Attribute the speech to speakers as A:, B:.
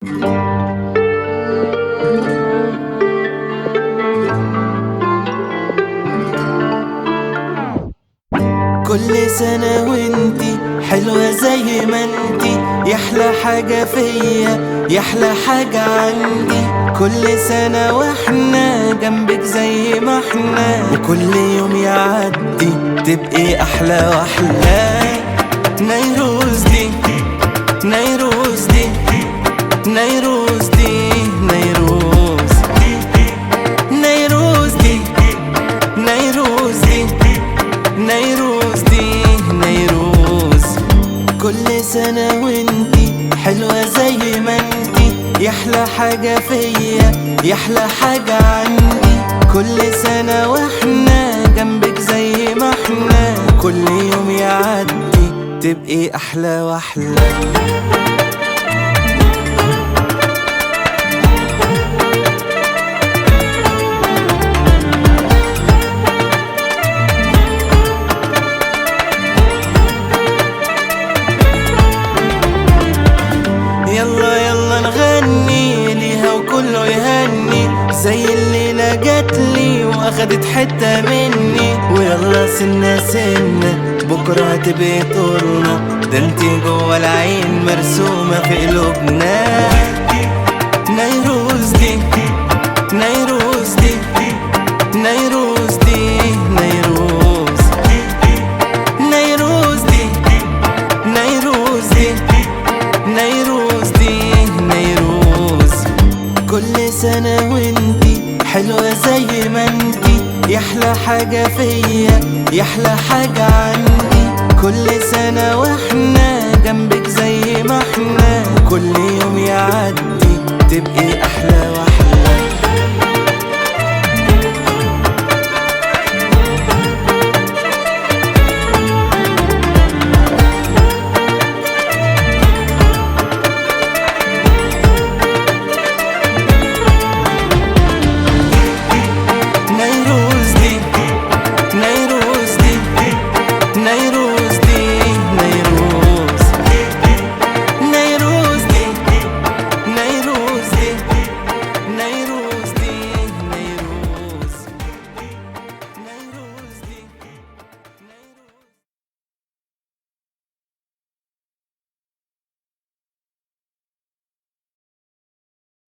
A: كل سنة وانتي حلوة زي ما انتي، يحلى حاجة فيا يحلى حاجة عندي. كل سنة واحنا جنبك زي ما احنا، وكل يوم يعدي تبقي أحلى وأحلى. نيروز دي نيروز دي نيروز دي نيروز، نيروز دي نيروز دي نيروز دي نيروز. كل سنة وانتي حلوة زي ما انتي، يحلى حاجة فيا يحلى حاجة عندي. كل سنة واحنا جنبك زي ما احنا، كل يوم يعدي تبقي أحلى وأحلى. يلا يلا نغني ليها وكله يهني، زي الليلة جاتلي واخدت حتة مني. ويلا سنة سنة بكرة هتبقي طولنا، ده انتي جوا العين مرسومة في قلوبنا. نيروز دي نيروز دي نيروز دي نيروز، نيروز دي نيروز دي نيروز دي نيروز. كل سنة وانتي حلوة زي ما انتي، يحلى حاجة فيا يحلى حاجة عندي. كل سنة واحنا جنبك زي ما احنا، كل يوم يعدي تبقي